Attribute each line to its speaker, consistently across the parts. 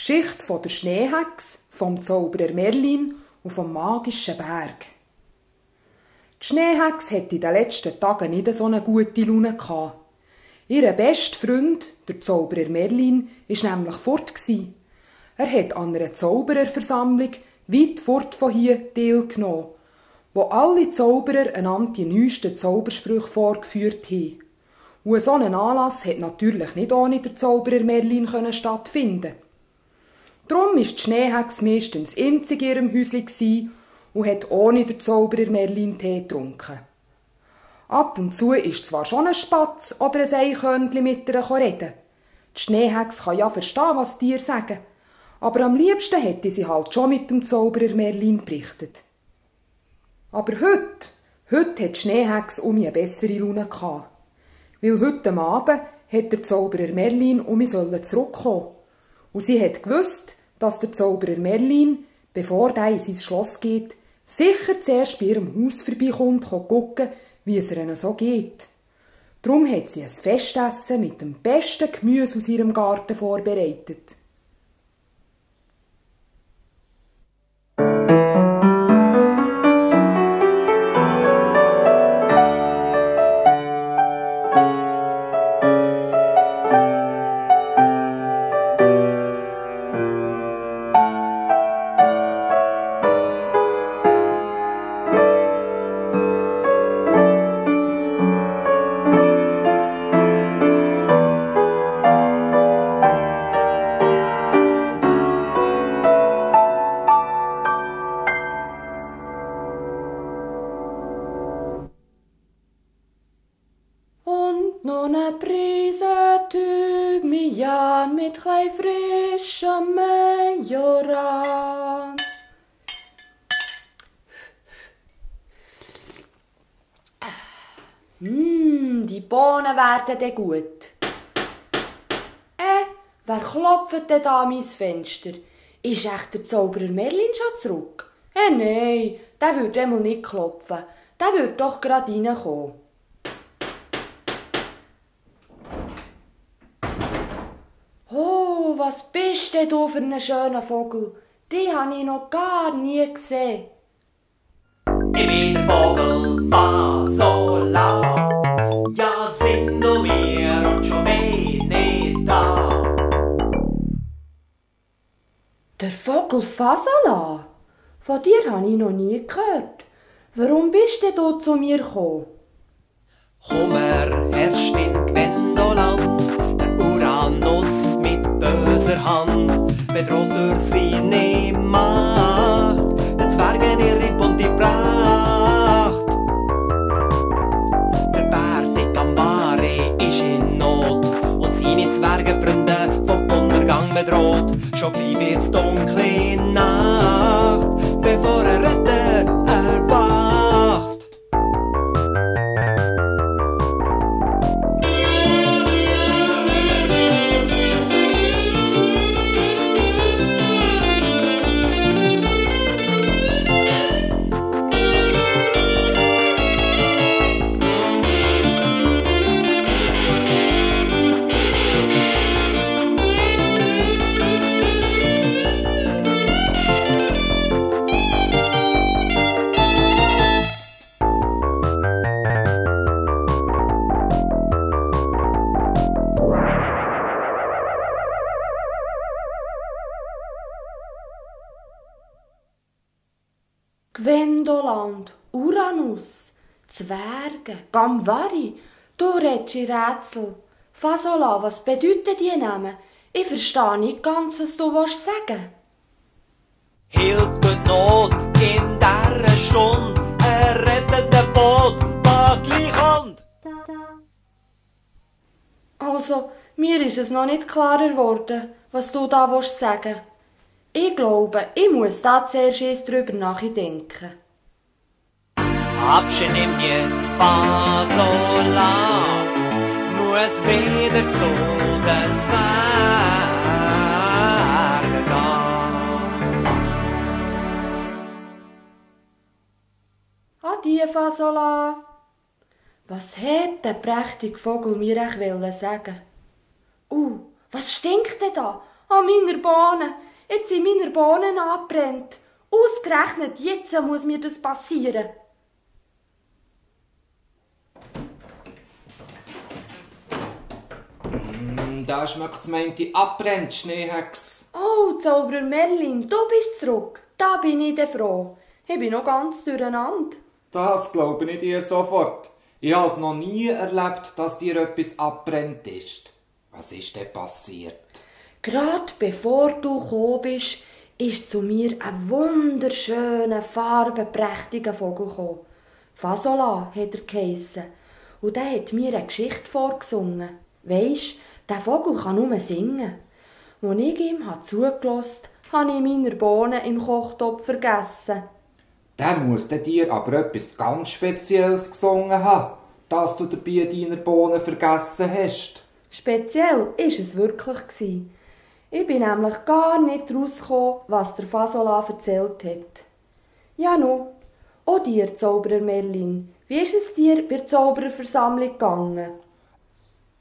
Speaker 1: Geschichte von der Schneehexe, vom Zauberer Merlin und vom magischen Berg. Die Schneehexe hatte in den letzten Tagen nicht so eine gute Laune gehabt. Ihr bester Freund, der Zauberer Merlin, war nämlich fort. Er hat an einer Zaubererversammlung weit fort von hier teilgenommen, wo alle Zauberer einander die neuesten Zaubersprüche vorgeführt haben. Und so ein Anlass hat natürlich nicht ohne den Zauberer Merlin stattfinden. Darum war die Schneehexe meistens einzig in ihrem Häuschen und hat ohne den Zauberer Merlin Tee getrunken. Ab und zu ist zwar schon ein Spatz oder ein Eichhörnchen mit ihr reden. Die Schneehexe kann ja verstehen, was die Tiere sagen. Aber am liebsten hätte sie halt schon mit dem Zauberer Merlin berichtet. Aber heute hat die Schneehexe eine bessere Laune gehabt. Weil heute Abend hat der Zauberer Merlin zurückkommen. Und sie hat gewusst, dass der Zauberer Merlin, bevor er in sein Schloss geht, sicher zuerst bei ihrem Haus vorbeikommt, schauen, wie es ihr so geht. Darum hat sie ein Festessen mit dem besten Gemüse aus ihrem Garten vorbereitet.
Speaker 2: Noch eine Prise Thymian mit klein frischem Majoran. Die Bohnen werden dann gut. Wer klopft denn da an mein Fenster? Ist echt der Zauberer Merlin schon zurück? Nein, der würde einmal nicht klopfen. Der würde doch gerade reinkommen. Oh, was bist denn du für ein schöner Vogel? Die habe ich noch gar nie gesehen.
Speaker 3: Ich bin der Vogel Fasola. Ja, sing du mir und schon bin ich da.
Speaker 2: Der Vogel Fasola? Von dir habe ich noch nie gehört. Warum bist denn du zu mir gekommen?
Speaker 3: Kummer herrscht in Gwendoland, der Uranus mit böser Hand, bedroht durch seine Macht, der Zwergen ihre bunte Pracht. Der bärtige Gambare ist in Not und seine Zwergenfreunde vom Untergang bedroht. Schon bleibt jetzt dunkle Nacht, bevor Retter erwacht.
Speaker 2: Gwendoland, Uranus, Zwerge, Gamvari, du redest in Rätsel. Fasola, was bedeuten die Namen? Ich verstehe nicht ganz, was du sagen willst.
Speaker 3: Hilft tut Not in dieser Stunde, rettet den Boot, was gleich kommt.
Speaker 2: Also, mir ist es noch nicht klarer geworden, was du da sagen willst. Ich glaube, ich muss da zuerst erst drüber nachdenken.
Speaker 3: Abschied nimmt jetzt Fasola, muss wieder zu den Zwergen gehen.
Speaker 2: Adieu, Fasola. Was hat der prächtige Vogel mir echt sagen? Was stinkt denn da? An meiner Bohne. Jetzt sind meine Bohnen angebrannt. Ausgerechnet jetzt muss mir das passieren.
Speaker 4: Da schmeckt's meinte abbrennt, Schneehex.
Speaker 2: Oh, Zauberer Merlin, du bist zurück. Da bin ich froh. Ich bin noch ganz durcheinander.
Speaker 4: Das glaube ich dir sofort. Ich habe es noch nie erlebt, dass dir etwas abbrennt ist. Was ist denn passiert?
Speaker 2: Gerade bevor du gekommen bist, ist zu mir ein wunderschöner, farbenprächtiger Vogel gekommen. Fasola hat er geheissen. Und der hat mir eine Geschichte vorgesungen. Weisst, der Vogel kann nur singen. Als ich ihm zugelassen habe, habe ich meine Bohnen im Kochtopf vergessen.
Speaker 4: Der muss dir aber etwas ganz Spezielles gesungen haben, dass du dabei deine Bohnen vergessen hast.
Speaker 2: Speziell war es wirklich. Ich bin nämlich gar nicht rausgekommen, was der Fasola erzählt hat. Ja nun, auch dir, Zauberer Merlin, wie ist es dir bei der Zaubererversammlung gegangen?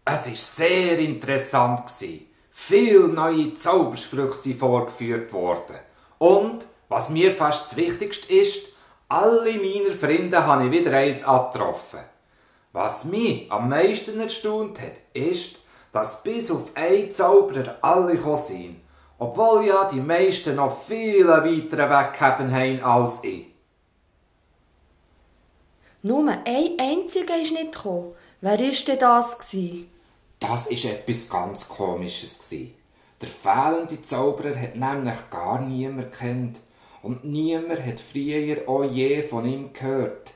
Speaker 4: Es war sehr interessant. Viele neue Zaubersprüche sind vorgeführt worden. Und, was mir fast das Wichtigste ist, alle meine Freunde habe ich wieder eins angetroffen. Was mich am meisten erstaunt hat, ist, dass bis auf einen Zauberer alle gekommen sind, obwohl ja die meisten noch viele weitere Weg haben als ich.
Speaker 2: Nur ein einziger ist nicht gekommen. Wer war denn das?
Speaker 4: Das war etwas ganz Komisches. Der fehlende Zauberer hat nämlich gar niemand kennt und niemand hat früher auch je von ihm gehört.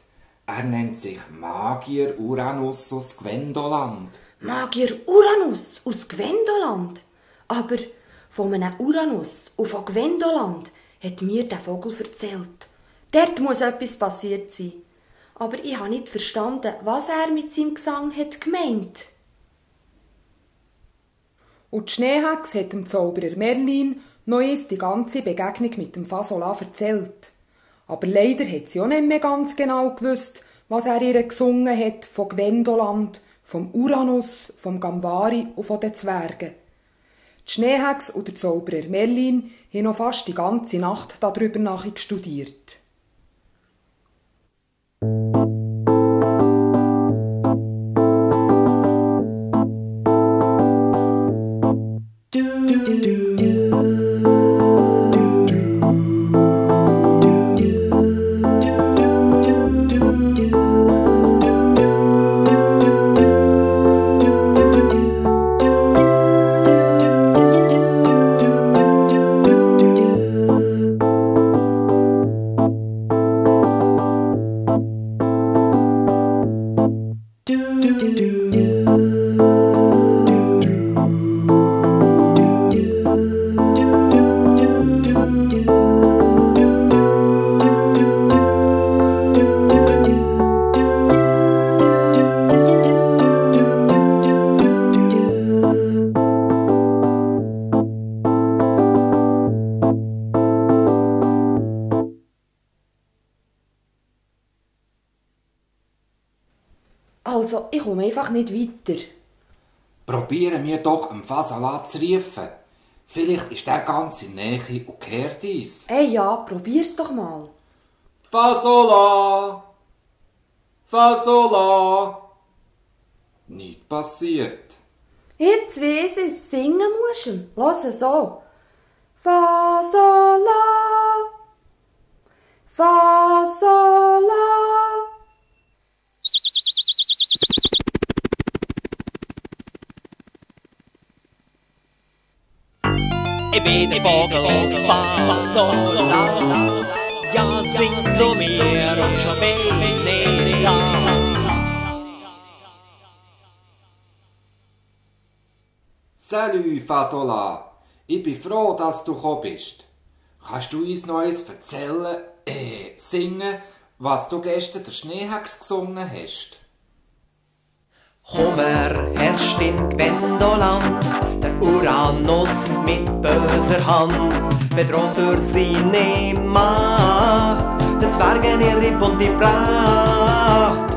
Speaker 4: Er nennt sich Magier Uranus aus Gwendoland.
Speaker 2: Magier Uranus aus Gwendoland? Aber von einem Uranus und von Gwendoland hat mir der Vogel erzählt. Dort muss etwas passiert sein. Aber ich habe nicht verstanden, was er mit seinem Gesang hat gemeint.
Speaker 1: Und die Schneehex hat dem Zauberer Merlin noch einst die ganze Begegnung mit dem Fasola erzählt. Aber leider hat sie auch nicht mehr ganz genau gewusst, was er ihr gesungen hat von Gwendoland, vom Uranus, vom Gambari und von den Zwergen. Die Schneehex und der Zauberer Merlin haben noch fast die ganze Nacht darüber nachstudiert. Also, ich komme einfach nicht weiter.
Speaker 4: Probieren wir doch am Fasola zu rufen. Vielleicht ist der ganz in der Nähe und hört uns.
Speaker 2: Hey ja, probier's doch mal.
Speaker 4: Fasola! Fasola! Nichts passiert.
Speaker 2: Jetzt weiss ich's, singen musst du. Lass so. Fasola, Fasola.
Speaker 3: Ich bin der Vogel Fasola, ja sing zu mir und schon bin ich da.
Speaker 4: Salut Fasola, ich bin froh, dass du gekommen bist. Kannst du uns noch eins erzählen, singen, was du gestern der Schneehex gesungen hast?
Speaker 3: Hummer herrscht in Gwendoland, der Uranus mit böser Hand, bedroht durch seine Macht, den Zwergen ihr Ripp und die Pracht.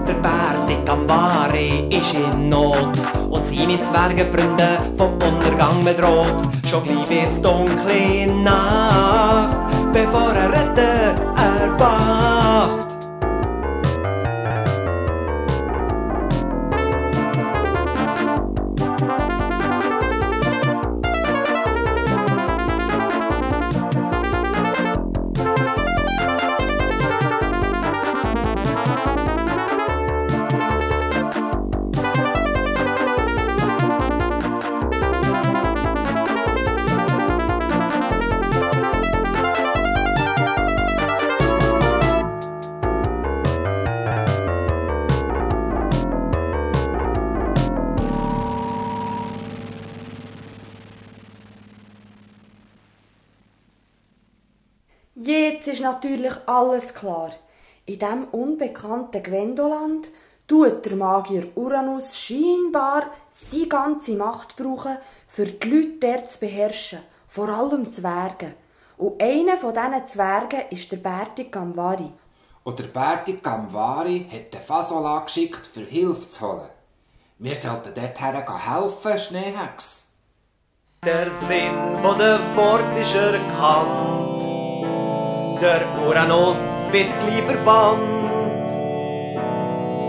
Speaker 3: Der Bär, Bärtig Gambari ist in Not und seine Zwergenfreunde vom Untergang bedroht. Schon gleich wird's dunkle Nacht, bevor er Retter erwacht.
Speaker 2: Jetzt ist natürlich alles klar. In diesem unbekannten Gwendoland tut der Magier Uranus scheinbar seine ganze Macht brauchen, für die Leute dort zu beherrschen, vor allem Zwerge. Und einer von diesen Zwergen ist der Bärtig Gambari.
Speaker 4: Und der Bärtig Gambari hat den Fasola geschickt, für Hilfe zu holen. Wir sollten dorthin helfen, Schneehex.
Speaker 3: Der Sinn von der Wort ist erkannt. Der Uranus wird gleich verbannt.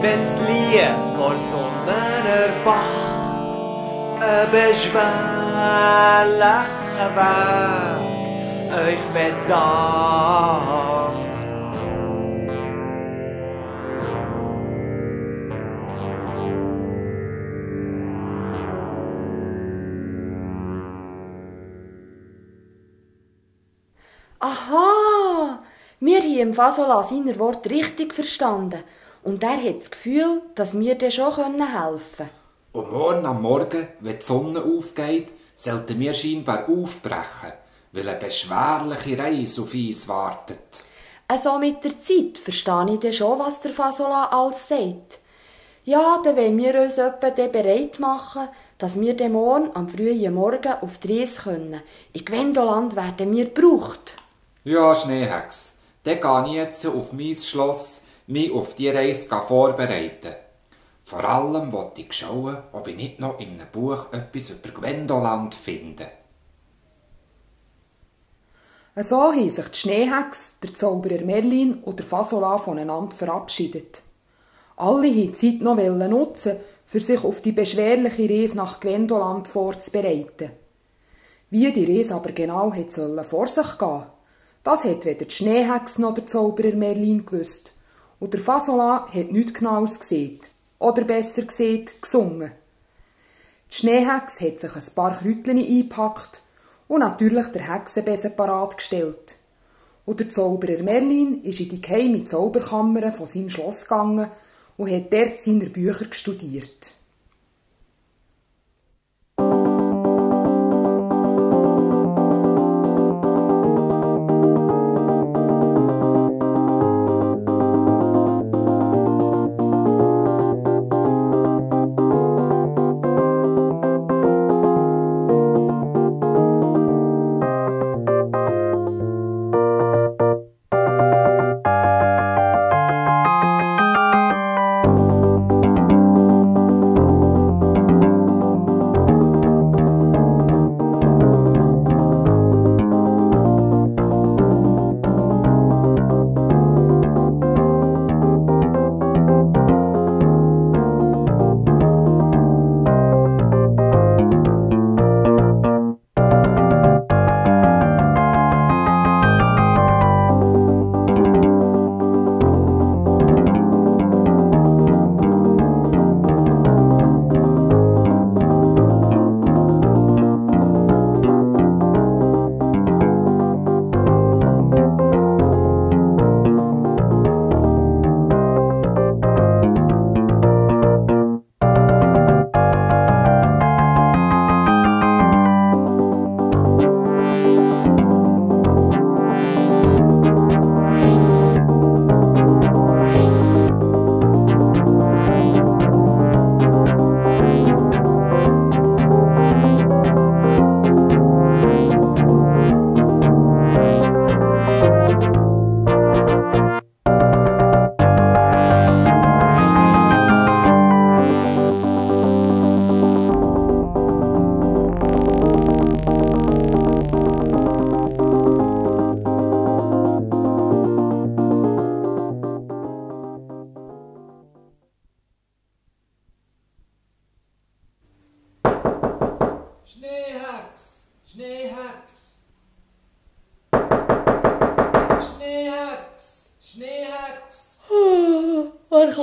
Speaker 3: Wenn's Licht vor Sonne erwacht, ein beschwerlicher Weg euch bedacht.
Speaker 2: Aha! Wir haben im Fasola seine Worte richtig verstanden. Und er hat das Gefühl, dass wir dir schon helfen können.
Speaker 4: Und morgen am Morgen, wenn die Sonne aufgeht, sollten wir scheinbar aufbrechen, weil eine beschwerliche Reise auf uns wartet.
Speaker 2: Also mit der Zeit verstehe ich dann schon, was der Fasola alles sagt. Ja, dann wollen wir uns etwa bereit machen, dass wir dann morgen am frühen Morgen auf die Reise können. In Gwendoland werden wir gebraucht.
Speaker 4: Ja, Schneehex, dann gehe ich jetzt auf mein Schloss, mich auf die Reise vorbereiten. Vor allem wollte ich schauen, ob ich nicht noch in einem Buch etwas über Gwendoland finde.
Speaker 1: So haben sich die Schneehex, der Zauberer Merlin und der Fasola voneinander verabschiedet. Alle wollten die Zeit noch nutzen, für sich auf die beschwerliche Reise nach Gwendoland vorzubereiten. Wie die Reise aber genau vor sich gehen, das hat weder die Schneehex noch der Zauberer Merlin gewusst. Und der Fasola hat nichts Genaues gesehen. Oder besser gesagt, gesungen. Die Schneehex hat sich ein paar Kräutchen eingepackt und natürlich der Hexenbesen parat gestellt. Und der Zauberer Merlin ist in die geheime Zauberkammer von seinem Schloss gegangen und hat dort seine Bücher studiert.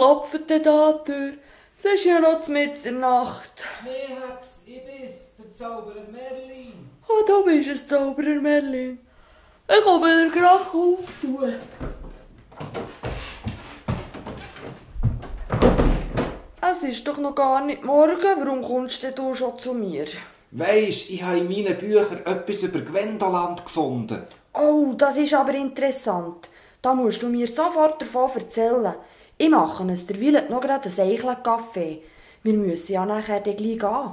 Speaker 2: klopft denn da an die Tür? Es ist ja noch mitten in der Nacht.
Speaker 4: Schneehex, ich bin's, der Zauberer Merlin.
Speaker 2: Oh, du bist ein Zauberer, Merlin. Ich komme dir gerade auftun. Es ist doch noch gar nicht morgen. Warum kommst denn du schon zu mir?
Speaker 4: Weisst, ich habe in meinen Büchern etwas über Gwendoland gefunden.
Speaker 2: Oh, das ist aber interessant. Da musst du mir sofort davon erzählen. Ich mache es derweil noch gerade ein Eichelkaffee. Wir müssen ja nachher dann gleich gehen.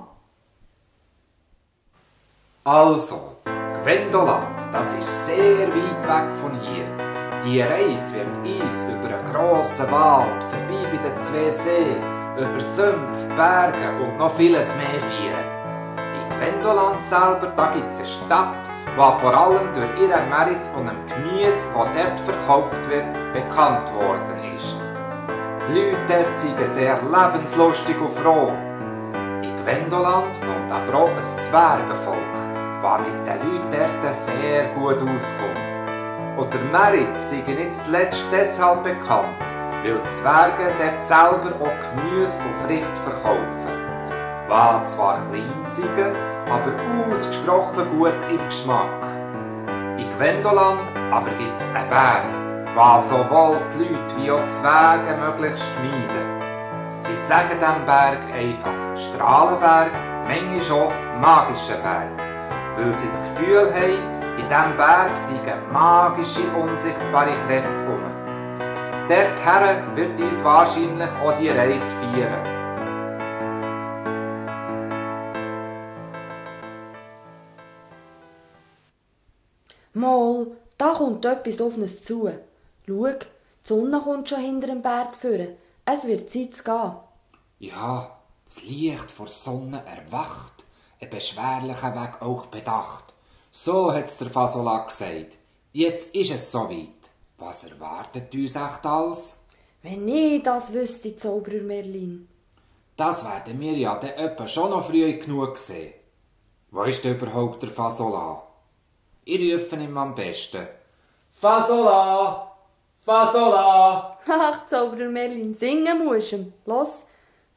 Speaker 4: Also, Gwendoland, das ist sehr weit weg von hier. Die Reise wird uns über einen grossen Wald, vorbei bei den 2 Seen, über Sümpfe, Berge und noch vieles mehr führen. In Gwendoland selber, da gibt es eine Stadt, die vor allem durch ihren Merit und dem Gemüse, das dort verkauft wird, bekannt worden ist. Die Leute dort sind sehr lebenslustig und froh. In Gwendoland wohnt aber auch ein Zwergenvolk, das mit den Leuten dort sehr gut auskommt. Und der Merit sei nicht zuletzt deshalb bekannt, weil die Zwerge dort selber auch Gemüse und Früchte verkaufen. Die zwar klein sind, aber ausgesprochen gut im Geschmack. In Gwendoland aber gibt es einen Berg, den sowohl die Leute wie auch die Zwerge möglichst meiden. Sie sagen diesem Berg einfach Strahlenberg, manchmal auch Magischer Berg, weil sie das Gefühl haben, in diesem Berg seien magische, unsichtbare Kräfte herum. Dorthin wird uns wahrscheinlich auch die Reise führen.
Speaker 2: Mal, da kommt etwas auf uns zu. Schau, die Sonne kommt schon hinter dem Berg führen. Es wird Zeit zu gehen.
Speaker 4: Ja, das Licht vor der Sonne erwacht, ein beschwerlicher Weg auch bedacht. So hat's der Fasola gesagt. Jetzt ist es soweit. Was erwartet uns echt alles?
Speaker 2: Wenn ich das wüsste, Zauberer Merlin.
Speaker 4: Das werden wir ja dann etwa schon noch früh genug sehen. Wo ist denn überhaupt der Fasola? Ich rufe ihm am besten. Fasola! Fasola!
Speaker 2: Ach, Zauberer Merlin, singen musst du. Los.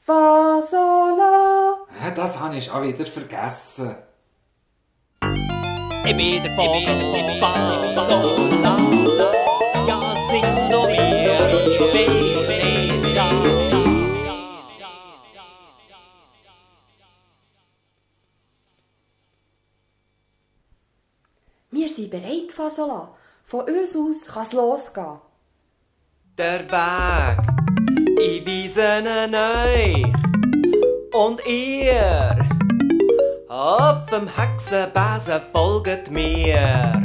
Speaker 2: Fasola!
Speaker 4: Das habe ich auch wieder vergessen.
Speaker 3: Ich bin der Vogel, Fasola. Ja, sing noch mehr, schon bin da.
Speaker 2: Wir sind bereit, Fasola. Von uns aus kann es losgehen.
Speaker 3: Der Weg, ich weise ihn euch. Und ihr, auf dem Hexenbesen folget mir.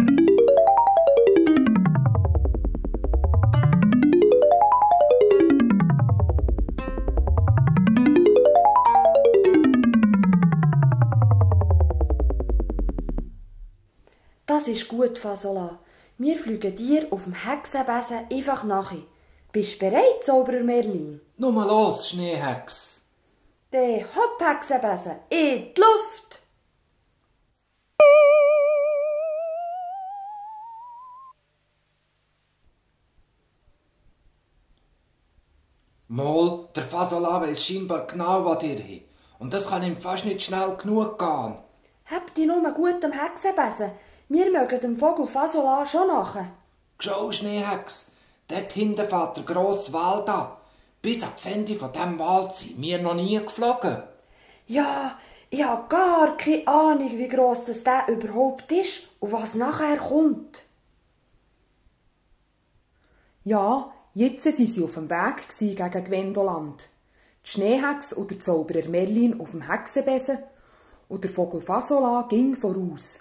Speaker 2: Das ist gut, Fasola. Wir fliegen dir auf dem Hexenbesen einfach nachher. Bist du bereit, Zauberer Merlin?
Speaker 4: Nur mal los, Schneehex.
Speaker 2: Der Hopp, Hexenbesen, in die Luft!
Speaker 4: Mal, der Fasola weiss scheinbar genau, was ihr habt. Und das kann ihm fast nicht schnell genug gehen.
Speaker 2: Habt ihr nur gut am Hexenbesen? Wir mögen dem Vogel Fasola schon nachher.
Speaker 4: Schau, Schneehex, dort hinten fährt der grosse Wald an. Bis ans Ende von diesem Wald sind wir noch nie geflogen.
Speaker 2: Ja, ich habe gar keine Ahnung, wie gross das der überhaupt ist und was nachher kommt.
Speaker 1: Ja, jetzt waren sie auf dem Weg gegen Gwendoland. Die Schneehex und der Zauberer Merlin auf dem Hexenbesen und der Vogel Fasola ging voraus.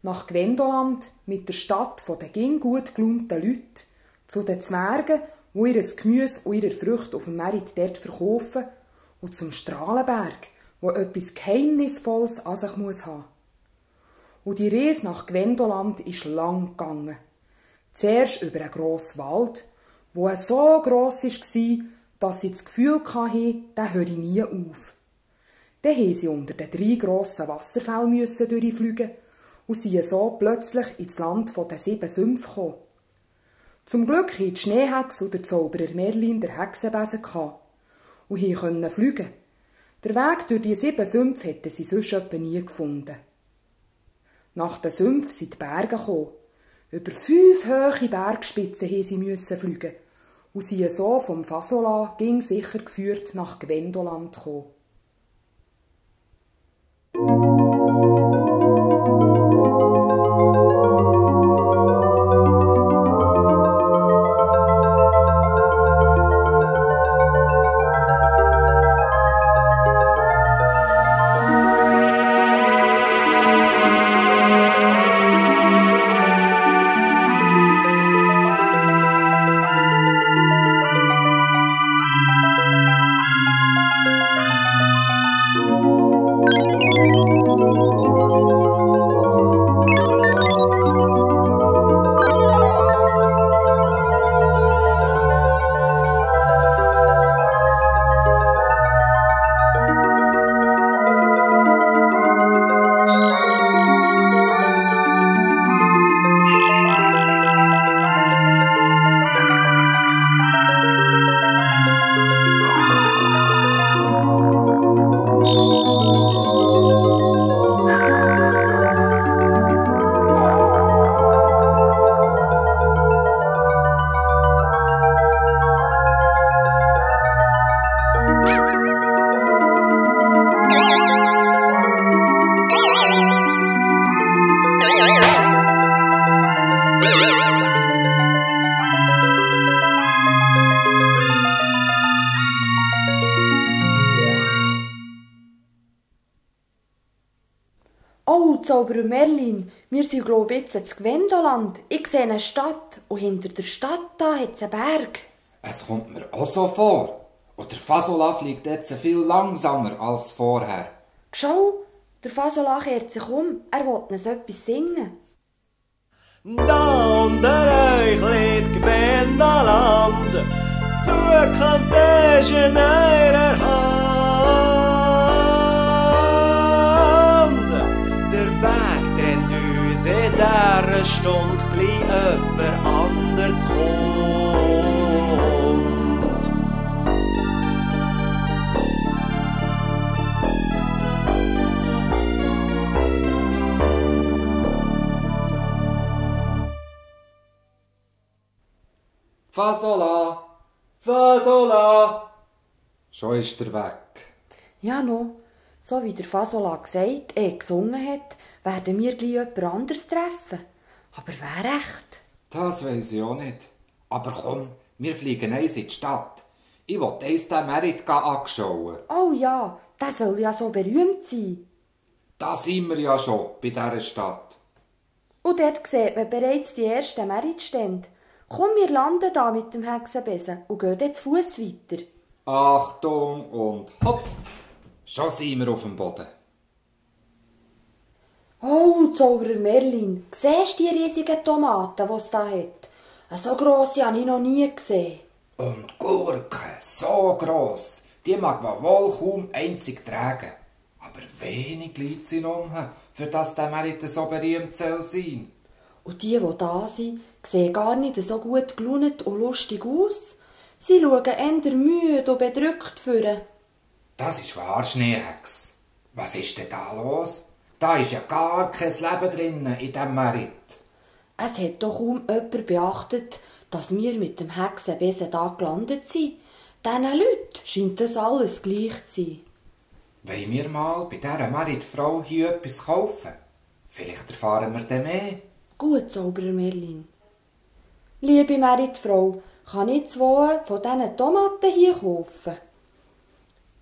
Speaker 1: Nach Gwendoland mit der Stadt von den ging gut gelaunten Leuten, zu den Zwergen, die ihr Gemüse und ihre Früchte auf dem Merit dort verkaufen, und zum Strahlenberg, wo etwas Geheimnisvolles an sich muss haben. Und die Reise nach Gwendoland ist lang gegangen. Zuerst über einen grossen Wald, wo er so gross war, dass sie das Gefühl hatten, der höre nie auf. Dann mussten sie unter den 3 grossen Wasserfällen durchfliegen und sind so plötzlich ins Land der 7 Sümpfe gekommen. Zum Glück hatten die Schneehexe und der Zauberer Merlin den Hexenbesen und konnten fliegen. Der Weg durch die 7 Sümpfe hätten sie sonst etwa nie gefunden. Nach den Sümpfen sind die Berge gekommen. Über 5 hohe Bergspitzen mussten sie fliegen und sind so vom Fasola ging sicher geführt nach Gwendoland gekommen.
Speaker 2: Oh, Zauberer Merlin, wir sind glaube ich jetzt in Gwendoland. Ich sehe eine Stadt und hinter der Stadt da hat es einen Berg.
Speaker 4: Es kommt mir auch so vor. Und der Fasola fliegt jetzt viel langsamer als vorher.
Speaker 2: Schau, der Fasola kehrt sich um, er will uns etwas singen.
Speaker 3: Da unter euch liegt Gwendoland, Zukunft ist in eurer Hand. Der Weg trennt uns in dieser Stunde, gleich jemand anders kommt.
Speaker 4: Fasola! Fasola! Schon ist er weg.
Speaker 2: Ja, no, so wie der Fasola gesungen hat, werden wir gleich jemand anderes treffen. Aber wer recht?
Speaker 4: Das weiss ich auch nicht. Aber komm, wir fliegen eins in die Stadt. Ich will eins den Merit anschauen.
Speaker 2: Oh ja, der soll ja so berühmt sein.
Speaker 4: Da sind wir ja schon, bei dieser Stadt.
Speaker 2: Und dort sieht man bereits die ersten Meritstände. Komm, wir landen da mit dem Hexenbesen und gehen jetzt zu Fuss weiter.
Speaker 4: Achtung und hopp! Schon sind wir auf dem Boden.
Speaker 2: Oh, Zauberer Merlin, siehst du die riesigen Tomaten, die es da hat? So grosse habe ich noch nie gesehen.
Speaker 4: Und Gurken, so gross, die mag man wohl kaum einzig tragen. Aber wenig Leute sind um, für das der Merit so berühmt soll sein.
Speaker 2: Und die da sind, sehen gar nicht so gut gelaunt und lustig aus. Sie schauen eher müde und bedrückt vor.
Speaker 4: Das ist wahr, Schneehex. Was ist denn da los? Da ist ja gar kein Leben drin in diesem Merit.
Speaker 2: Es hat doch kaum jemand beachtet, dass wir mit dem Hexenbesen da gelandet sind. Diesen Leuten scheint das alles gleich zu sein.
Speaker 4: Wollen wir mal bei dieser Merit-Frau hier etwas kaufen? Vielleicht erfahren wir dann mehr.
Speaker 2: Gut, Zauberer Merlin. Liebe Meritfrau, kann ich 2 von diesen Tomaten hier kaufen?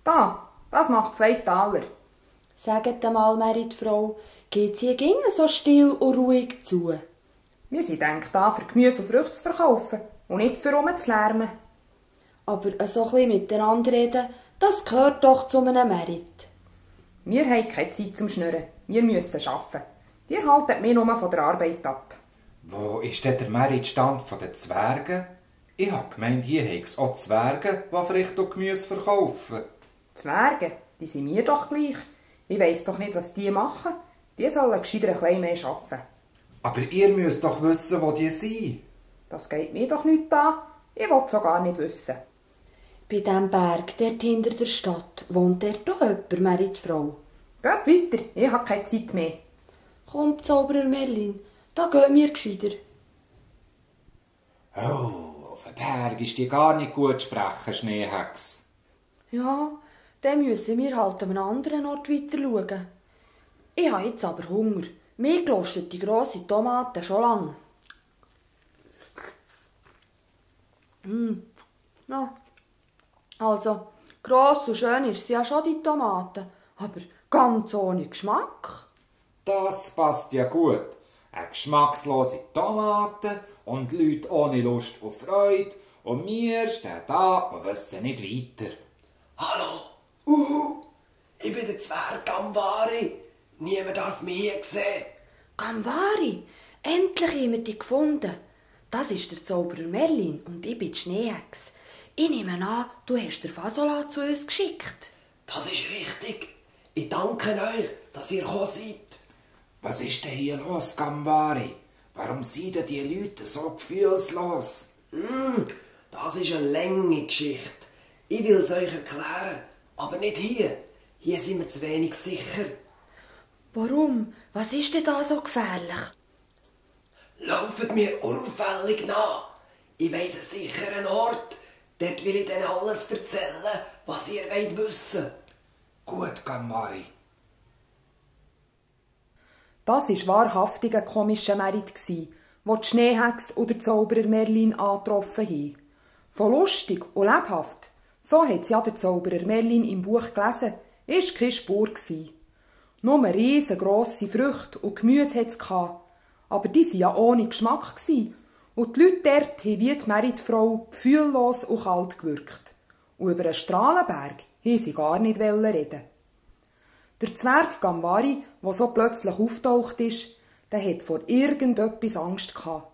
Speaker 1: Da, das macht 2 Taler.
Speaker 2: Sagt einmal, Meritfrau, geht sie ging so still und ruhig zu?
Speaker 1: Wir sind gedacht, da für Gemüse und Früchte zu verkaufen und nicht für rumzulärmen.
Speaker 2: Aber so ein bisschen miteinander reden, das gehört doch zu einem Merit.
Speaker 1: Wir haben keine Zeit zum Schnurren. Wir müssen arbeiten. Die halten mich nur von der Arbeit ab.
Speaker 4: Wo ist denn der Meritstand der Zwerge? Ich habe gemeint, hier habe es auch Zwerge, die Früchte und Gemüse verkaufen.
Speaker 1: Zwerge, die sind mir doch gleich. Ich weiss doch nicht, was die machen. Die sollen gescheiter ein bisschen mehr arbeiten.
Speaker 4: Aber ihr müsst doch wissen, wo die sind.
Speaker 1: Das geht mir doch nicht an. Ich will es auch gar nicht wissen.
Speaker 2: Bei diesem Berg, dort hinter der Stadt, wohnt dort auch jemand, Meritfrau.
Speaker 1: Geht weiter, ich habe keine Zeit mehr.
Speaker 2: Komm, Zauberer Merlin, da gehen wir gescheiter.
Speaker 4: Oh, auf dem Berg ist die gar nicht gut zu sprechen, Schneehex.
Speaker 2: Ja, dann müssen wir halt an einem anderen Ort weiter schauen. Ich habe jetzt aber Hunger. Mir gelostet die grosse Tomate schon lang. Ja. Also, gross und schön ist sie ja schon, die Tomate, aber ganz ohne Geschmack.
Speaker 4: Das passt ja gut. Eine geschmackslose Tomate und Leute ohne Lust auf Freude. Und wir stehen da und wissen nicht weiter.
Speaker 5: Hallo, ich bin der Zwerg Gamvari. Niemand darf mich hier sehen.
Speaker 2: Gamvari, endlich haben wir dich gefunden. Das ist der Zauberer Merlin und ich bin die Schneehex. Ich nehme an, du hast den Fasola zu uns geschickt.
Speaker 5: Das ist richtig. Ich danke euch, dass ihr gekommen seid.
Speaker 4: Was ist denn hier los, Gamvari? Warum sind denn die Leute so gefühlslos?
Speaker 5: Das ist eine lange Geschichte. Ich will es euch erklären, aber nicht hier. Hier sind wir zu wenig sicher.
Speaker 2: Warum? Was ist denn da so gefährlich?
Speaker 5: Lauft mir unauffällig nach. Ich weiss einen sicheren Ort. Dort will ich dann alles erzählen, was ihr wollt wissen.
Speaker 4: Gut, Gamvari.
Speaker 1: Das war wahrhaftig ein komischer Merit, wo die Schneehex und der Zauberer Merlin angetroffen haben. Von lustig und lebhaft, so hat ja der Zauberer Merlin im Buch gelesen, ist keine Spur gsi. Nur riesengrosse Früchte und Gemüse hat's gehabt, aber die waren ja ohne Geschmack gsi. Und die Leute dort haben wie die Meritfrau gefühllos und kalt gewirkt. Und über einen Strahlenberg wollten sie gar nicht reden. Der Zwerg Gamvari, der so plötzlich auftaucht ist, der hat vor irgendetwas Angst gehabt.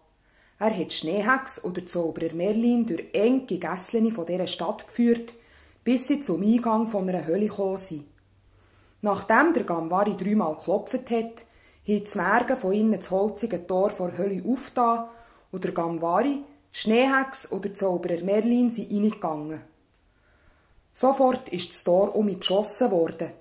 Speaker 1: Er hat Schneehex oder Zauberer Merlin durch enge Gässchen von dieser Stadt geführt, bis sie zum Eingang von einer Höhle gekommen sind. Nachdem der Gamvari 3-mal geklopft hat, haben die Zwerge von innen das holzige Tor vor der Höhle aufgetan und der Gamvari, die Schneehex oder der Zauberer Merlin sind reingegangen. Sofort ist das Tor geschlossen worden.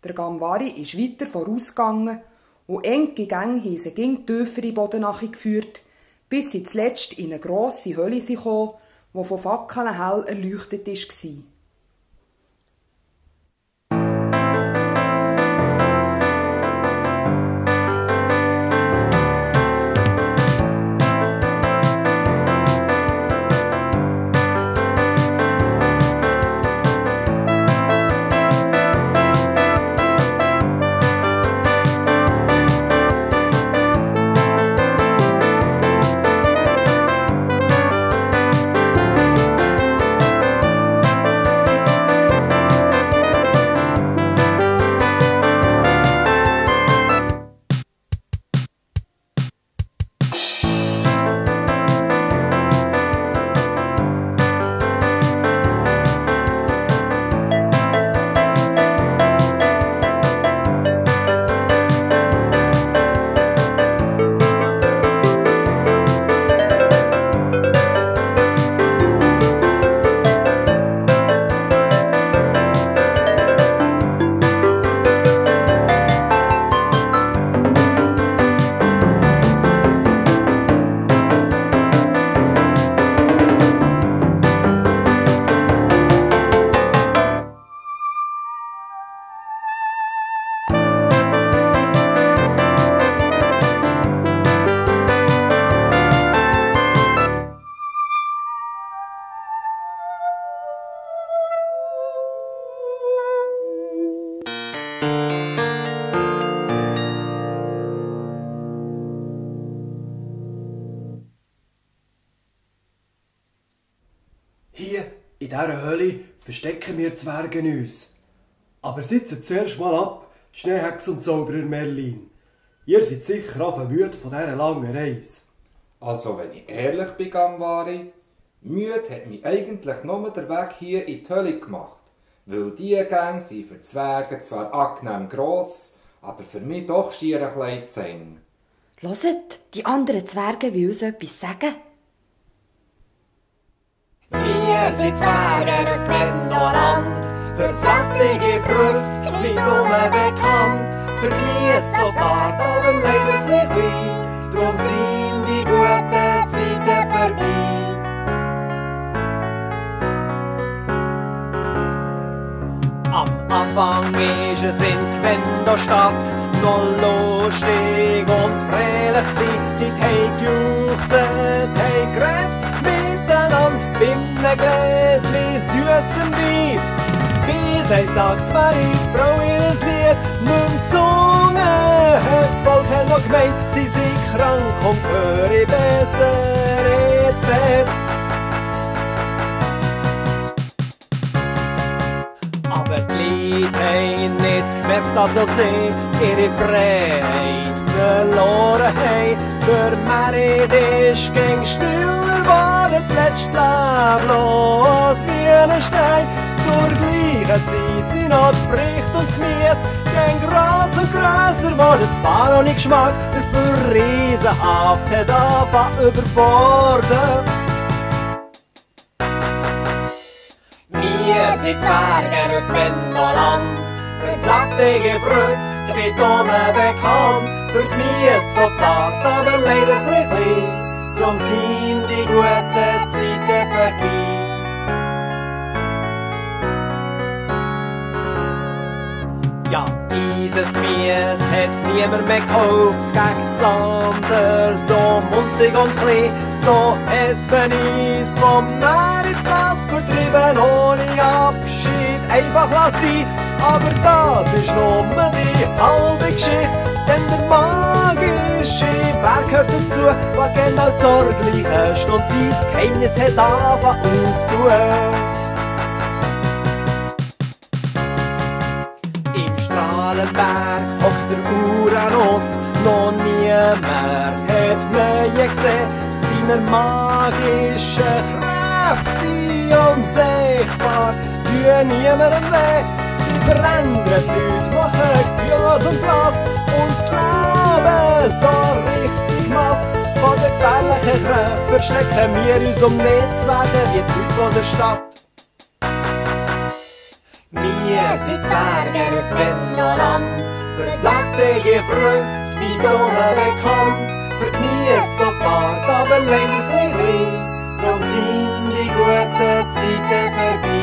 Speaker 1: Der Gamvari ist weiter vorausgegangen und enge Gänge haben sie ging tiefer in den Boden geführt, bis sie zuletzt in eine grosse Höhle kamen, die von Fackeln hell erleuchtet war.
Speaker 5: Hier, in dieser Höhle, verstecken wir Zwerge uns.
Speaker 6: Aber sitzt zuerst mal ab, Schneehex und Zauberer Merlin. Ihr seid sicher auch müde von dieser langen Reise.
Speaker 4: Also, wenn ich ehrlich bin, Gamvari, müde hat mich eigentlich nur der Weg hier in die Hölle gemacht. Weil die Gänge sind für die Zwerge zwar angenehm gross, aber für mich doch schier ein bisschen zu eng.
Speaker 2: Hört, die anderen Zwerge will uns etwas sagen.
Speaker 3: Wir sind Zwerge aus Wendoland, für saftige Früchte wie dumme bekannt. Für Gemüse so zart, aber leider nicht klein, drum sind die guten Zeiten vorbei. Am Anfang ist es in Gwendostadt noch lustig und fröhlich sein. Die haben gejuchzet, haben geredet miteinander, beim Gläschen süssen Wein. Bis eines Tages die Frau ihr Lied nun gesungen hat. Das Volk hat noch gemeint, sie sind krank und gehöre besser ins Bett. Aber die Leute haben nicht gemerkt, dass sie ihre Freiheit verloren haben. Der Merit ist gegen stiller geworden, zuletzt leblos wie ein Stein. Zur gleichen Zeit sind noch die Früchte und Gemüse gegen Gras und grösser worden. Zwar noch nicht Geschmack, dafür riesenhaft, es hat angefangen überborden. Wir sind Zwerge aus Wendoland, für saftige Früchte wie dumme bekannt. Für die Gemüse so zart, aber leider klein, drum sind die guten Zeiten vorbei. Ja, dieses Gemüse hat niemand mehr gekauft, gegen das andere, so munzig und klein. So hat man uns vom Meritplatz vertrieben, ohne Abschied einfach lassen. Aber das ist nur die halbe Geschichte, denn der magische Berg gehört dazu, was genau zur gleichen Stunde sein Geheimnis hat angefangen aufzutun. Strahlenberg hockt der Uranus, noch niemand hat ihn gesehen. Seine magischen Kräfte sind unsichtbar, tun niemandem weh. Sie verändern die Leute, machen gefühllos und blass und das Leben so richtig matt. Von den gefährlichen Kräften verstecken wir uns, um nicht zu werden wie die Leute von der Stadt. Wir sind Zwerge aus Wendoland, für saftige Früchte wie dumme bekannt. Für die Gemüse so zart, aber leider klein, drum sind die guten Zeiten vorbei.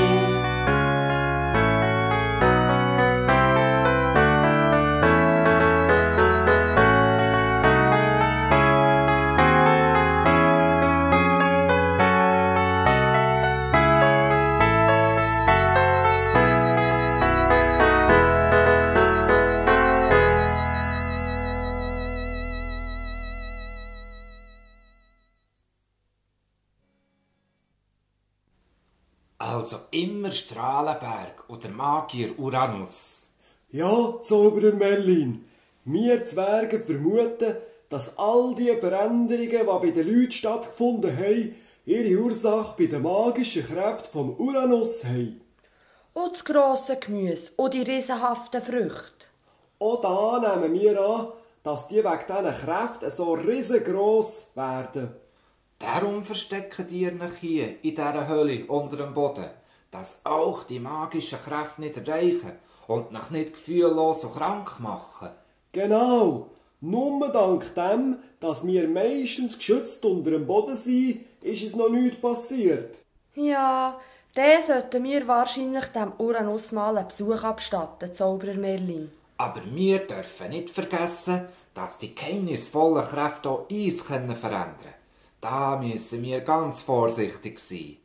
Speaker 4: Also immer Strahlenberg und der Magier Uranus.
Speaker 6: Ja, Zauberer Merlin, wir Zwerge vermuten, dass all die Veränderungen, die bei den Leuten stattgefunden haben, ihre Ursache bei den magischen Kräften vom Uranus haben.
Speaker 2: Und das grosse Gemüse und die riesenhaften Früchte.
Speaker 6: Auch da nehmen wir an, dass die wegen diesen Kräften so riesengroß werden.
Speaker 4: Darum verstecken ihr euch hier in dieser Höhle unter dem Boden, dass auch die magischen Kräfte nicht erreichen und euch nicht gefühllos und krank machen.
Speaker 6: Genau, nur dank dem, dass wir meistens geschützt unter dem Boden sind, ist es noch nichts passiert.
Speaker 2: Ja, dann sollten wir wahrscheinlich dem Uranus mal einen Besuch abstatten, Zauberer Merlin.
Speaker 4: Aber wir dürfen nicht vergessen, dass die geheimnisvollen Kräfte auch uns verändern können. Da müssen wir ganz vorsichtig sein.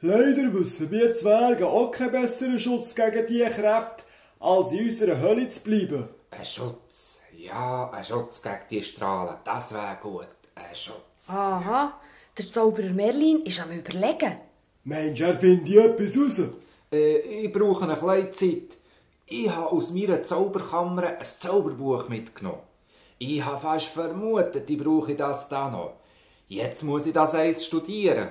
Speaker 6: Leider wissen wir Zwerge auch keinen besseren Schutz gegen diese Kräfte, als in unserer Höhle zu bleiben.
Speaker 4: Ein Schutz, ja, ein Schutz gegen die Strahlen, das wäre gut, ein Schutz.
Speaker 2: Aha, der Zauberer Merlin ist am Überlegen.
Speaker 6: Meinst du, er findet etwas raus?
Speaker 4: Ich brauche eine kleine Zeit. Ich habe aus meiner Zauberkammer ein Zauberbuch mitgenommen. Ich habe fast vermutet, ich brauche das da noch. Jetzt muss ich das eins studieren.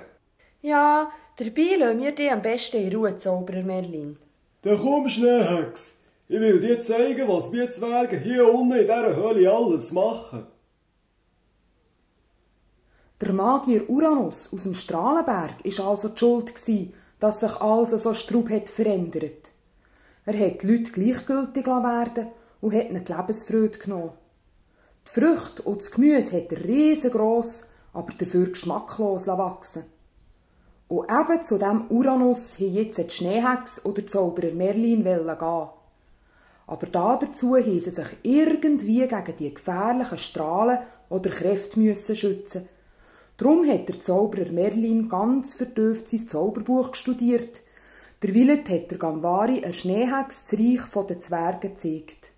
Speaker 2: Ja, dabei lassen wir dich am besten in Ruhe, Zauberer Merlin.
Speaker 6: Dann komm, Schneehex. Ich will dir zeigen, was wir Zwerge hier unten in dieser Höhle alles machen.
Speaker 1: Der Magier Uranus aus dem Strahlenberg war also die Schuld, dass sich also so Strub hat verändert. Er hat die Leute gleichgültig werden und hat ihnen die Lebensfreude genommen. Die Früchte und das Gemüse hat er riesengross, aber dafür geschmacklos wachsen. Und eben zu diesem Uranus haben jetzt die Schneehexe oder Zauberer Merlin gehen. Aber dazu haben sie sich irgendwie gegen die gefährlichen Strahlen oder Kräfte müssen schützen. Darum hat der Zauberer Merlin ganz vertieft sein Zauberbuch studiert. Derweil hat der Gamvari eine Schneehexe das Reich der Zwerge gezeigt.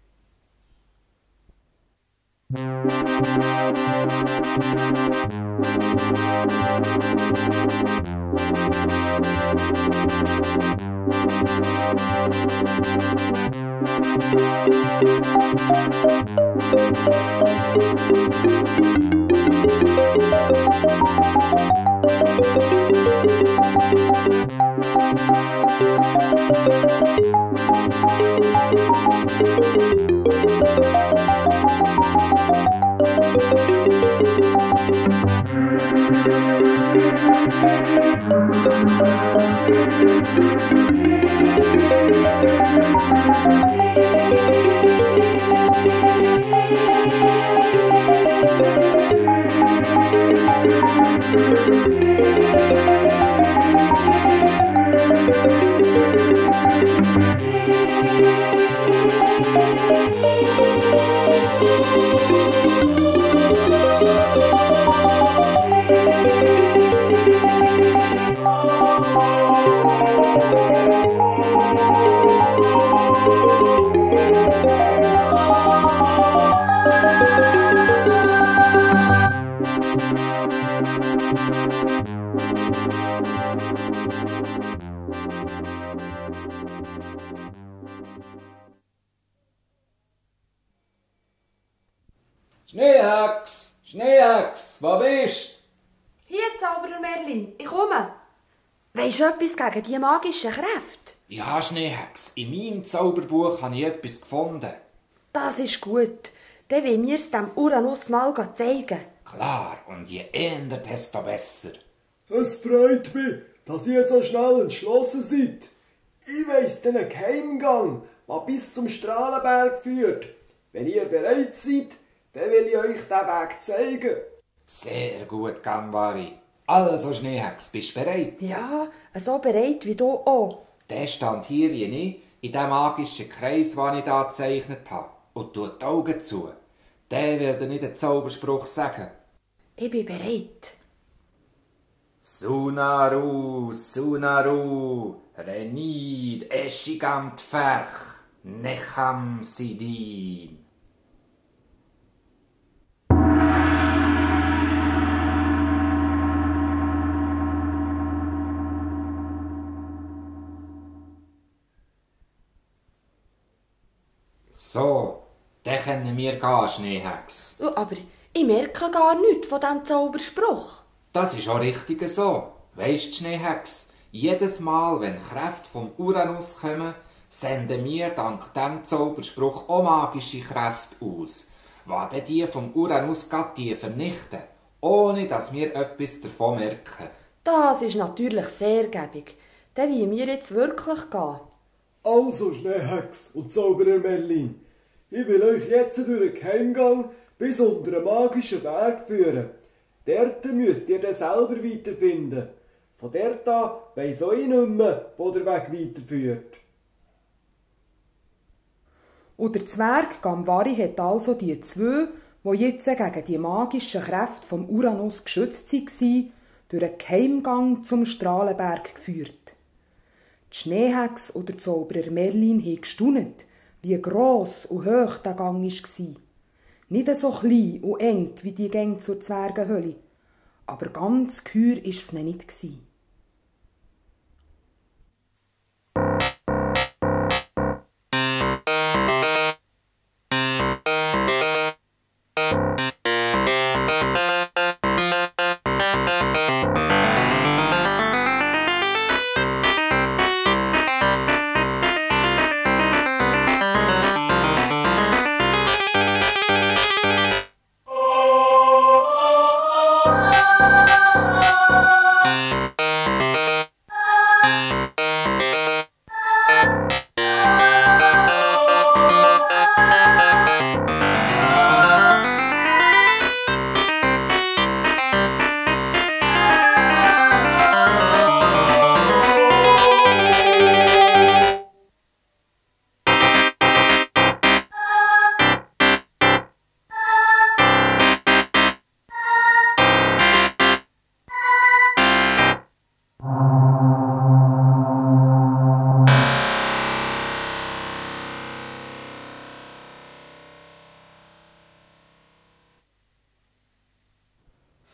Speaker 4: Schneehex! Schneehex! Wo bist
Speaker 2: Hier, Zauberer Merlin, ich komme. Weisst du etwas gegen die magischen Kräfte?
Speaker 4: du? Ja, Schneehex, in meinem Zauberbuch habe ich etwas gefunden.
Speaker 2: Das ist gut. Dann will mir es dem Uranus mal zeigen.
Speaker 4: Klar, und je eher, desto besser.
Speaker 6: Es freut mich, dass ihr so schnell entschlossen seid. Ich weiss den Geheimgang, der bis zum Strahlenberg führt. Wenn ihr bereit seid, dann will ich euch den Weg zeigen.
Speaker 4: Sehr gut, Gamvari. Also, Schneehex, bist du bereit?
Speaker 2: Ja, so bereit wie du auch.
Speaker 4: Der stand hier wie ich in dem magischen Kreis, den ich da gezeichnet habe. Und tut die Augen zu. Der werde nicht den Zauberspruch sagen.
Speaker 2: Ich bin bereit.
Speaker 4: Sunaru, Sunaru, Renid, Eschigam Tferch, Necham Sidin. So, dann können wir gehen, Schneehex.
Speaker 2: Aber ich merke gar nichts von diesem Zauberspruch.
Speaker 4: Das ist auch richtig so. Weisst, Schneehex, jedes Mal, wenn Kräfte vom Uranus kommen, senden wir dank diesem Zauberspruch auch magische Kräfte aus, die die vom Uranus die vernichten, ohne dass wir etwas davon merken.
Speaker 2: Das ist natürlich sehr gäbig. Dann wollen wir jetzt wirklich gehen.
Speaker 6: Also, Schneehex und Zauberer Merlin, ich will euch jetzt durch den Geheimgang bis unter den magischen Berg führen. Dort müsst ihr dann selber weiterfinden. Von dort an weiss auch ich nicht mehr, wo der Weg weiterführt.
Speaker 1: Und der Zwerg Gamvari hat also die zwei, die jetzt gegen die magischen Kräfte vom Uranus geschützt waren, durch einen Geheimgang zum Strahlenberg geführt. Die Schneehex oder Zauberer Merlin haben gestaunt, wie gross und hoch der Gang war. Nicht so klein und eng wie die Gänge zur Zwergenhöhle, aber ganz geheuer war es nicht.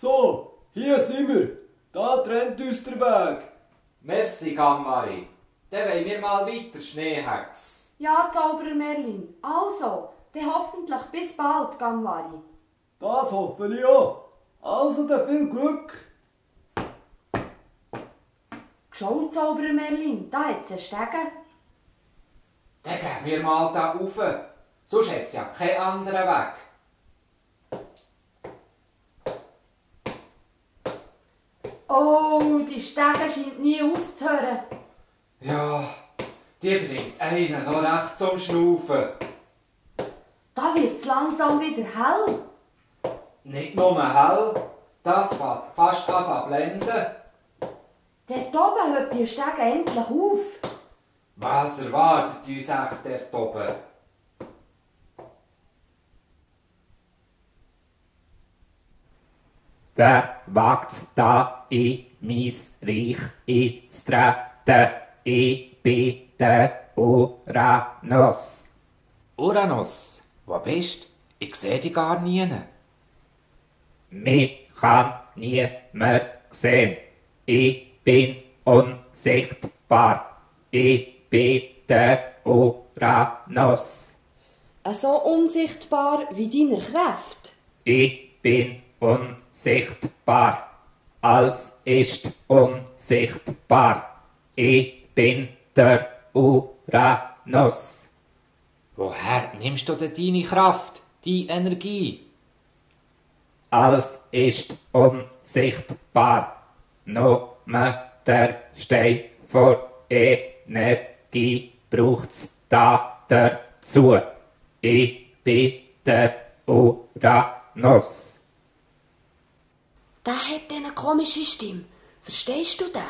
Speaker 6: So, hier sind wir. Da trennt uns der Weg.
Speaker 4: Merci, Gammari. Dann wollen wir mal weiter, Schneehex.
Speaker 2: Ja, Zauberer Merlin. Also, dann hoffentlich bis bald, Gamwari.
Speaker 6: Das hoffe ich auch. Also dann viel Glück.
Speaker 2: Schau, Zauberer Merlin, da hat's einen Stegen.
Speaker 4: Dann gehen wir mal da rauf. Sonst hat es ja keinen anderen Weg.
Speaker 2: Oh, die Stege scheint nie aufzuhören.
Speaker 4: Ja, die bringt einen noch recht zum Schnaufen.
Speaker 2: Da wird's langsam wieder hell.
Speaker 4: Nicht nur hell, das fängt fast an zu blenden.
Speaker 2: Dort oben hört die Stege endlich auf.
Speaker 4: Was erwartet uns echt dort oben?
Speaker 7: Wer wagt da in mies Reich einzutreten? Ich bin der Uranus.
Speaker 4: Uranus, wo bist? Ich sehe dich gar nie.
Speaker 7: Mich kann niemand sehen. Ich bin unsichtbar. Ich bin der Uranus.
Speaker 2: So unsichtbar wie deine Kräfte.
Speaker 7: Ich bin unsichtbar. Alles ist unsichtbar. Ich bin der Uranus.
Speaker 4: Woher nimmst du denn deine Kraft, die Energie?
Speaker 7: Alles ist unsichtbar. Nur der Stein vor Energie braucht's da dazu. Ich bin der Uranus.
Speaker 2: Der hat eine komische Stimme. Verstehst du den?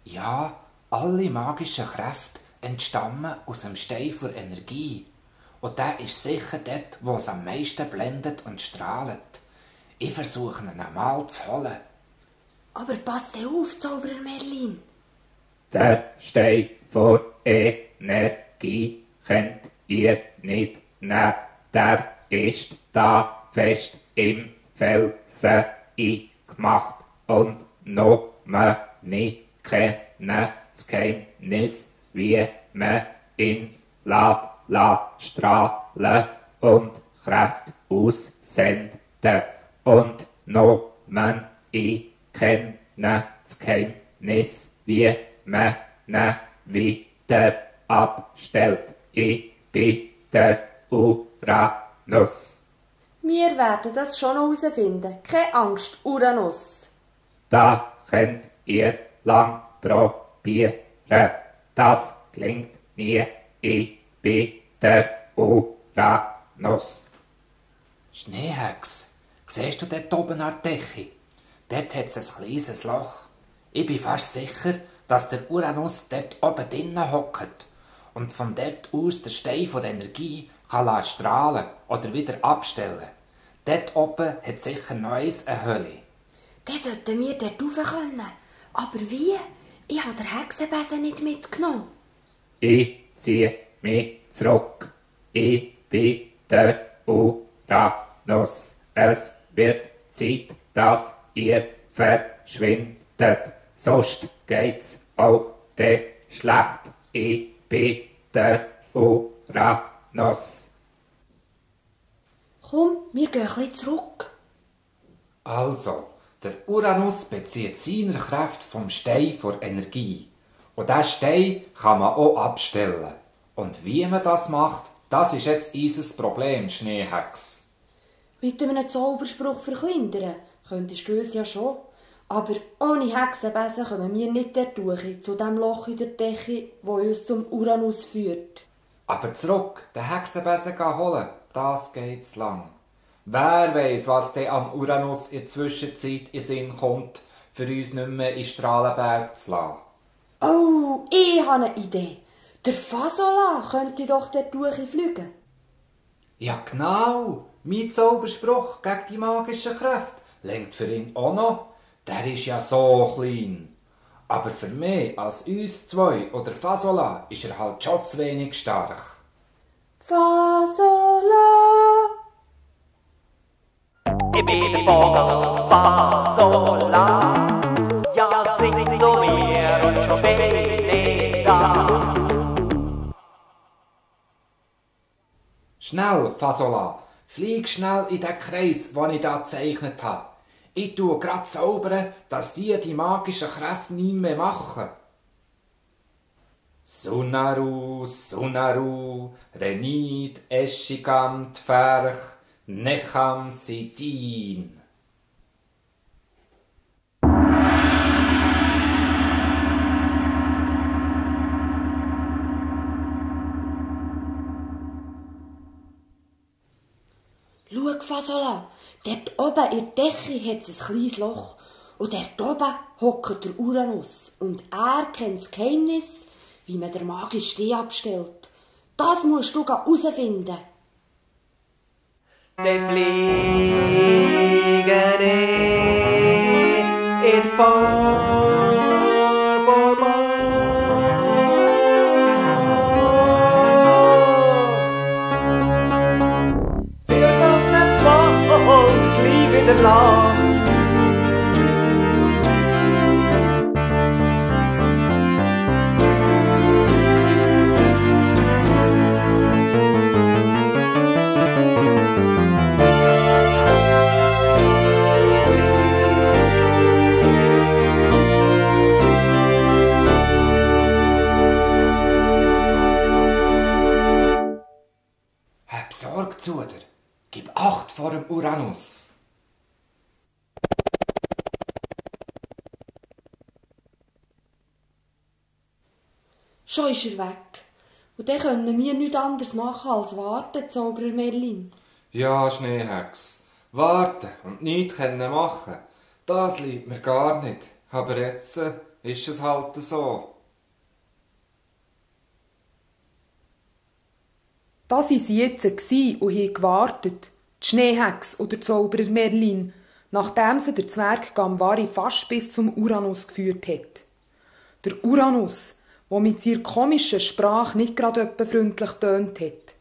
Speaker 4: Ja, alle magischen Kräfte entstammen aus dem Stein für Energie. Und der ist sicher dort, wo es am meisten blendet und strahlt. Ich versuche ihn einmal zu holen.
Speaker 2: Aber passt auf, Zauberer Merlin.
Speaker 7: Der Stein vor Energie könnt ihr nicht nehmen. Der ist da fest im Felsen eingemacht und noch nicht kennen das Geheimnis, wie man ihn la strahlen und Kraft aussenden. Und noch ich kenne das Geheimnis, wie man ihn wieder abstellt. Ich bin der Uranus.
Speaker 2: Wir werden das schon herausfinden. Keine Angst, Uranus.
Speaker 7: Da könnt ihr lang probieren. Das klingt nie. Ich bin der Uranus.
Speaker 4: Schneehex, siehst du dort oben an der Decke? Dort hat es ein kleines Loch. Ich bin fast sicher, dass der Uranus dort oben drinnen hockt und von dort aus der Stein von der Energie kann strahlen oder wieder abstellen. Dort oben hat sicher noch eine Höhle.
Speaker 2: Dann sollten wir dort rauf können. Aber wie? Ich habe den Hexenbesen nicht mitgenommen.
Speaker 7: Ich ziehe mich zurück. Ich bin der Uranus. Es wird Zeit, dass ihr verschwindet. Sonst geht's auch dir schlecht. Ich bin der Uranus.
Speaker 2: Komm, wir gehen ein bisschen zurück.
Speaker 4: Also, der Uranus bezieht seine Kraft vom Stein vor Energie. Und diesen Stein kann man auch abstellen. Und wie man das macht, das ist jetzt unser Problem, Schneehex.
Speaker 2: Mit einem Zauberspruch verkleinern könntest du uns ja schon. Aber ohne Hexenbesen kommen wir nicht dort durch, zu dem Loch in der Decke, wo uns zum Uranus führt.
Speaker 4: Aber zurück, den Hexenbesen holen, das geht zu lang. Wer weiss, was denn an Uranus in der Zwischenzeit in Sinn kommt, für uns nicht mehr in Strahlenberg zu lassen.
Speaker 2: Oh, ich habe eine Idee. Der Fasola könnte doch dort durchfliegen.
Speaker 4: Ja genau, mein Zauberspruch gegen die magischen Kräfte lenkt für ihn auch noch. Der ist ja so klein. Aber für mich, als uns zwei oder Fasola, ist er halt schon zu wenig stark.
Speaker 2: Fasola!
Speaker 3: Ich bin der Vogel Fasola. Ja, sing du mir und schon bin ich da.
Speaker 4: Schnell, Fasola, flieg schnell in den Kreis, den ich da gezeichnet habe. Ich tue grad zaubern, dass die magischen Kräfte nicht mehr machen. Sunaru, Sunaru, Renit, Eschigam, Tferch, Necham, Sidin.
Speaker 2: Schau, Fasola, dort oben in der Decke hat es ein kleines Loch. Und dort oben hockt der Uranus. Und er kennt das Geheimnis, wie man den magischen Steh abstellt. Das musst du herausfinden.
Speaker 3: Dann fliege ich in für das Netz und gleich wieder lacht.
Speaker 4: Hab Sorge zu dir. Gib Acht vor dem Uranus.
Speaker 2: Schon ist er weg. Und dann können wir nichts anderes machen als warten, Zauberer Merlin.
Speaker 4: Ja, Schneehex. Warten und nichts können machen. Das liegt mir gar nicht. Aber jetzt ist es halt so.
Speaker 1: Da waren sie jetzt und haben gewartet, die Schneehex oder Zauberer Merlin, nachdem sie der Zwerg Gamvari fast bis zum Uranus geführt hat. Der Uranus, der mit seiner komischen Sprache nicht gerade etwa freundlich tönt hat.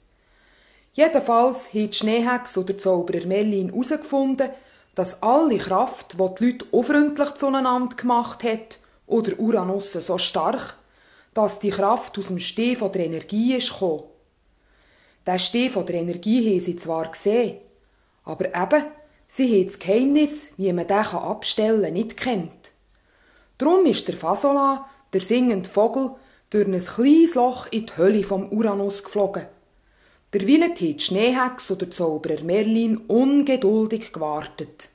Speaker 1: Jedenfalls haben die Schneehex oder Zauberer Merlin herausgefunden, dass alle Kraft, die die Leute unfreundlich zueinander gemacht hat, oder Uranus so stark, dass die Kraft aus dem Steh von der Energie ist gekommen. Den Steh von der Energie haben sie zwar gesehen, aber eben, sie haben das Geheimnis, wie man den abstellen kann, nicht kennt. Darum ist der Fasola, der singende Vogel, durch ein kleines Loch in die Hölle vom Uranus geflogen. Derweilen hat die Schneehex oder Zauberer Merlin ungeduldig gewartet.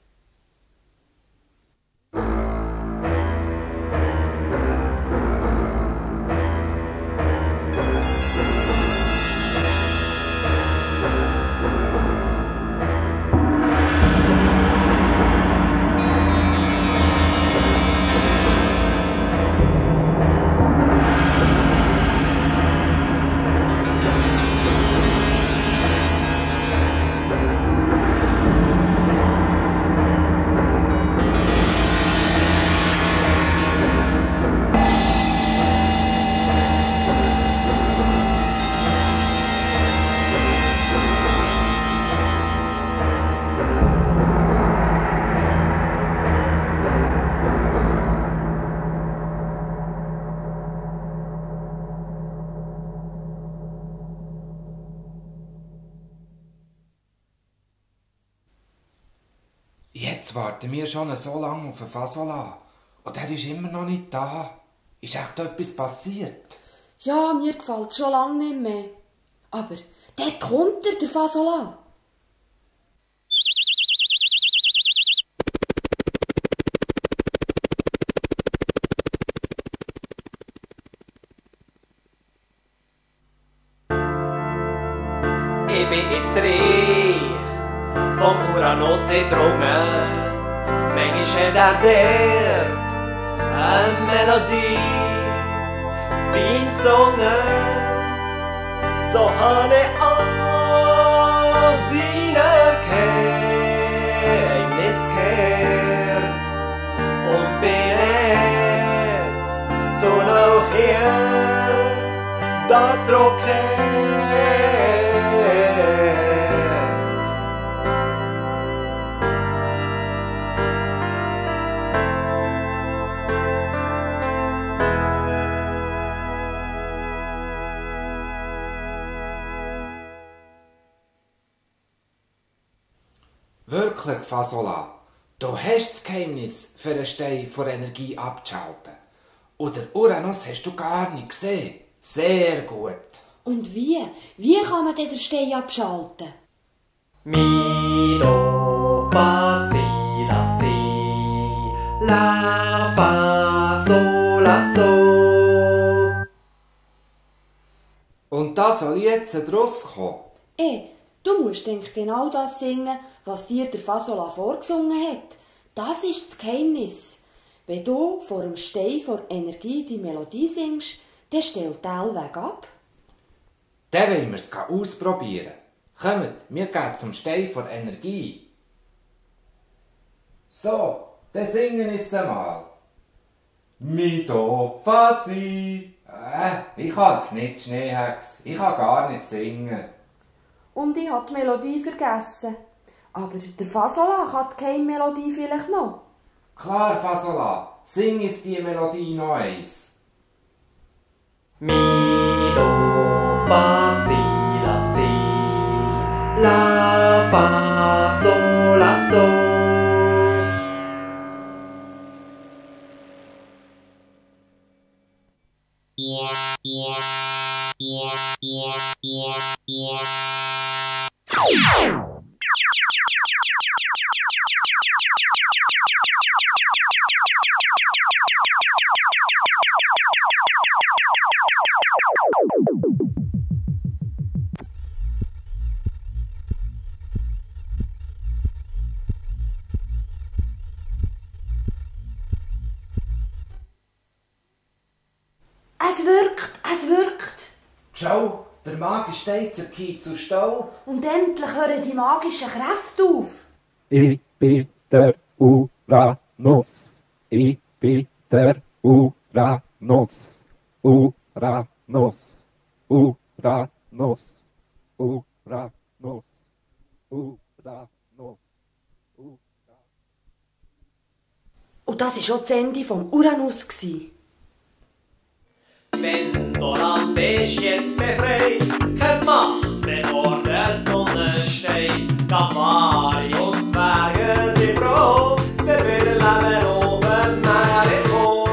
Speaker 4: Jetzt warten wir schon so lange auf den Fasola. Und er ist immer noch nicht da. Ist echt etwas passiert?
Speaker 2: Ja, mir gefällt es schon lange nicht mehr. Aber der kommt der Fasola.
Speaker 3: Ich bin ins Reich vom Uranus gedrungen. Manchmal hat dort eine Melodie fein gesungen. So habe ich all seine Geheimnis gehört und bin jetzt so noch hier, da zurückkehrt.
Speaker 4: Wirklich, Fasola, du hast das Geheimnis für einen Stein von Energie abzuschalten. Und der Uranus hast du gar nicht gesehen. Sehr gut.
Speaker 2: Und wie? Wie kann man denn den Stein abschalten?
Speaker 3: Mi, do, fa, si, la, si. La, fa, so, la, so.
Speaker 4: Und da soll jetzt draus kommen.
Speaker 2: Du musst denk genau das singen, was dir der Fasola vorgesungen hat. Das ist das Geheimnis. Wenn du vor dem Stein vor Energie die Melodie singst, dann stellt der allweg ab.
Speaker 4: Dann wollen wir es ausprobieren. Kommt, wir gehen zum Stein vor Energie. So, dann singen wir es einmal. Mi, do, fa, si. Ich kann es nicht, Schneehex. Ich kann gar nicht singen.
Speaker 2: Und ich habe die Melodie vergessen. Aber der Fasola kann die Geheimmelodie vielleicht noch.
Speaker 4: Klar, Fasola, sing uns die Melodie noch eins.
Speaker 3: Mi, do, fa, si, la, si. La, fa, so, la, so.
Speaker 2: Es wirkt.
Speaker 4: Schau, der magische Stein zerkehrt zu Stau.
Speaker 2: Und endlich hören die magischen Kräfte auf.
Speaker 7: Ich bin der Uranus. Ich bin der Uranus. Uranus. Uranus. Uranus. Uranus.
Speaker 2: Und das war schon das Ende vom Uranus.
Speaker 3: Vendoland ist jetzt befreit, keine Macht mehr vor der Sonne steht. Campari und Zwerge sind froh, sie wieder leben oben Mexiko.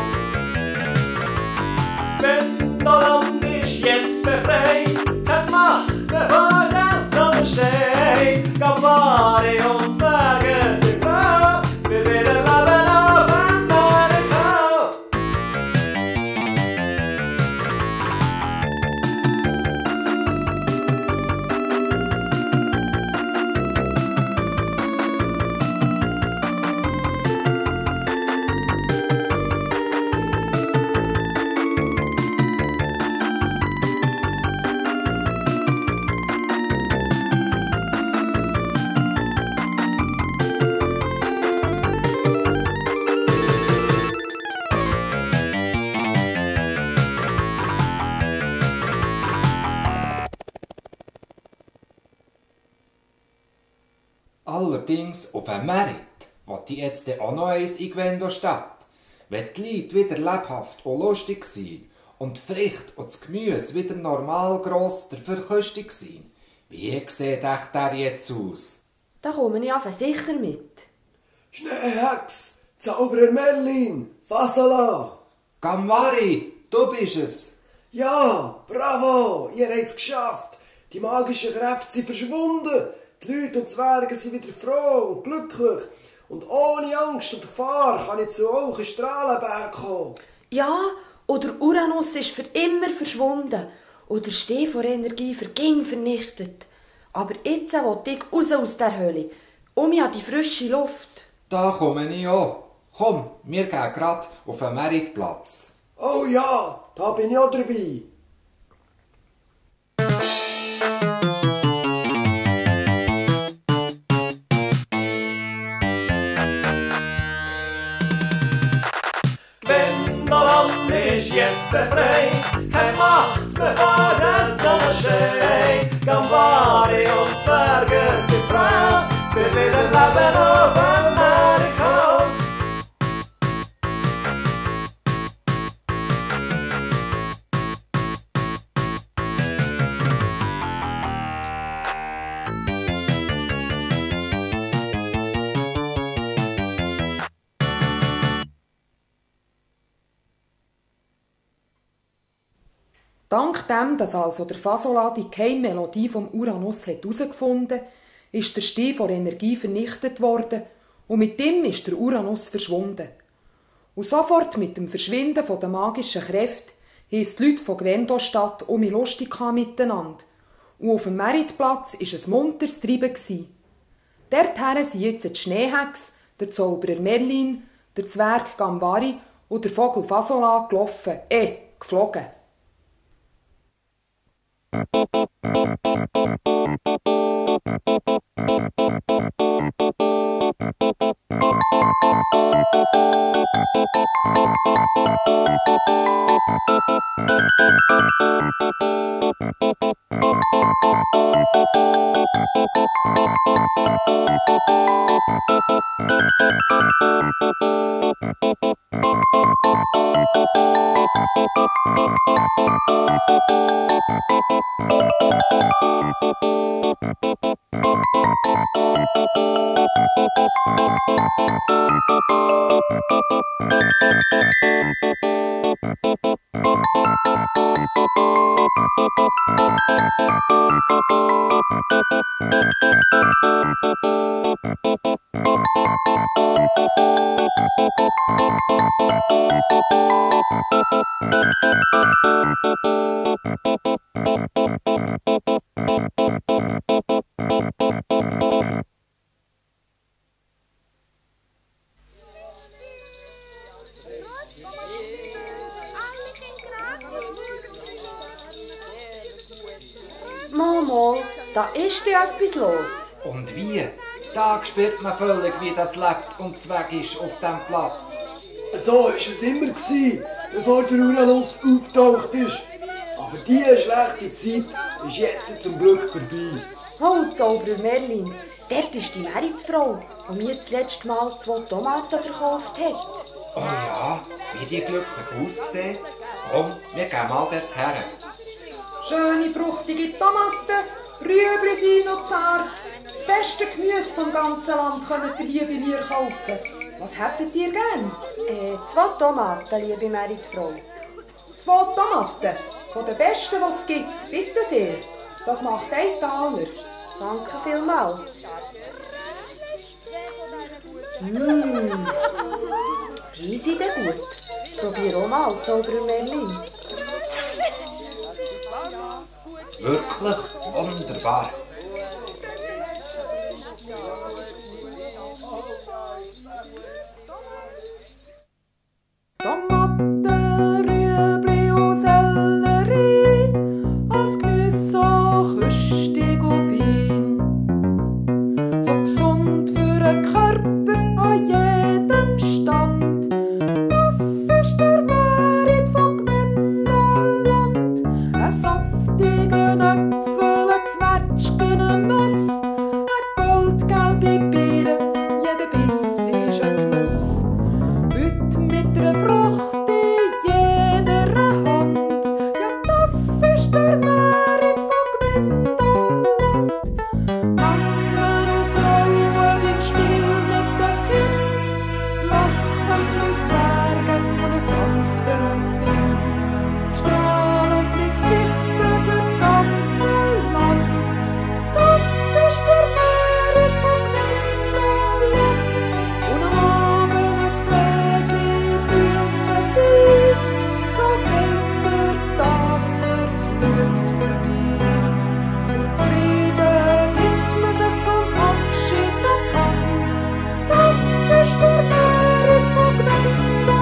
Speaker 3: Vendoland ist jetzt befreit, keine Macht mehr vor der Sonne steht. Campari und Zwerge sind froh, sie wieder leben oben Mexiko.
Speaker 4: Allerdings auf einem Merit, wo die jetzt auch noch eins eingewenden statt. Wenn die Leute wieder lebhaft und lustig sind und die Früchte und das Gemüse wieder normal gross der Verköstung sind, wie sieht echt der jetzt aus?
Speaker 2: Da komme ich einfach sicher mit.
Speaker 6: Schneehex, Zauberer Merlin, Fasola.
Speaker 4: Gamwari, du bist es.
Speaker 6: Ja, bravo, ihr habt es geschafft. Die magischen Kräfte sind verschwunden. Die Leute und Zwerge sind wieder froh und glücklich. Und ohne Angst und Gefahr kann ich zu euch in Strahlenberg kommen.
Speaker 2: Ja, und der Uranus ist für immer verschwunden. Und der Stein vor Energie für ging vernichtet. Aber jetzt will ich raus aus der Hölle. An die frische Luft.
Speaker 4: Da komme ich auch. Komm, wir gehen grad auf den Meritplatz.
Speaker 6: Oh ja, da bin ich auch dabei.
Speaker 3: Vendoland ist jetzt befreit, keine Macht mehr vor der Sonne steht. Gambari und Zwerge sind frei, sie wieder leben auf Amerika.
Speaker 1: Dank dem, dass also der Fasola die Geheimmelodie vom Uranus herausgefunden hat, ist der Stein vor Energie vernichtet worden und mit dem ist der Uranus verschwunden. Und sofort mit dem Verschwinden der magischen Kräfte haben die Leute von Gwendostadt lustig miteinander. Und auf dem Meritplatz war ein munteres Treiben. Dorthin sind jetzt die Schneehex, der Zauberer Merlin, der Zwerg Gambari und der Vogel Fasola gelaufen, geflogen.
Speaker 2: Mama, da ist ja etwas los.
Speaker 4: Und wie? Da spürt man völlig, wie das lebt und zweck ist auf dem Platz.
Speaker 6: So war es immer, bevor der Uranus aufgetaucht ist. Aber diese schlechte Zeit ist jetzt zum Glück vorbei.
Speaker 2: Oh, Zauberer Merlin, dort ist die Meritfrau, die mir das letzte Mal 2 Tomaten verkauft hat.
Speaker 4: Oh ja, wie die glücklich aussehen. Komm, wir gehen mal dort her.
Speaker 1: Schöne, fruchtige Tomaten, Rüebli und zart. Das beste Gemüse vom ganzen Land könnt ihr hier bei mir kaufen. Was hättet ihr gern?
Speaker 2: 2 Tomaten, liebe Meritfrau.
Speaker 1: 2 Tomaten, von den besten, die es gibt. Bitte sehr. Das macht 1 Taler.
Speaker 2: Danke vielmals. Die sind dann gut. Probier auch mal, Zauberer Merlin.
Speaker 4: Wirklich wunderbar.
Speaker 1: Tomaten, Rüebli und Sellerie, als Gemüse so köstig und fein. So gesund für den Körper an jedem Stand. Das ist der Merit von Gwendoland. Ein saftiger Äpfel, ein Zwetschgen, eine Nuss, eine goldgelbe Beere, jeder Biss ist ein Genuss. Heute mit einer Frucht in jeder Hand, ja das ist der Merit von Gwendoland. Männer und Frauen im Spiel mit den Kindern, lachende Zwerge und ein sanfter Wind, strahlende Gesichter durch das ganze Land. Das ist der Merit von Gwendoland. Und am Abend ein Gläschen süßer Wein, so geht der Tag vergnügt vorbei. Und zufrieden gibt man sich zum Abschied noch die Hand. Das ist der Merit von Gwendoland.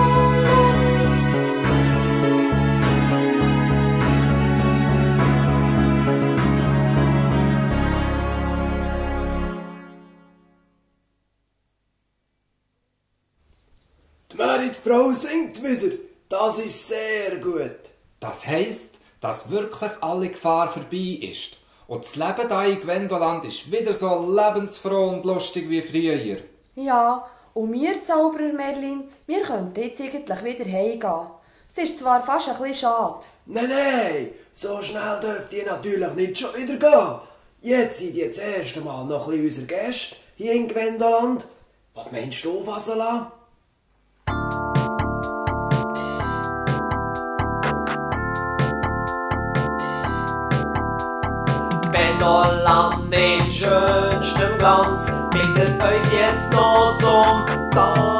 Speaker 6: Die Meritfrau singt wieder. Das ist sehr gut.
Speaker 4: Das heisst, dass wirklich alle Gefahr vorbei ist. Und das Leben hier in Gwendoland ist wieder so lebensfroh und lustig wie früher.
Speaker 2: Ja, und wir, Zauberer Merlin, wir könnten jetzt eigentlich wieder heimgehen. Es ist zwar fast ein bisschen schade.
Speaker 6: Nein, so schnell dürft ihr natürlich nicht schon wieder gehen. Jetzt seid ihr das erste Mal noch ein bisschen unsere Gäste hier in Gwendoland. Was meinst du, Fasola?
Speaker 3: Gwendoland in schönstem Glanz bittet euch jetzt noch zum Tanz.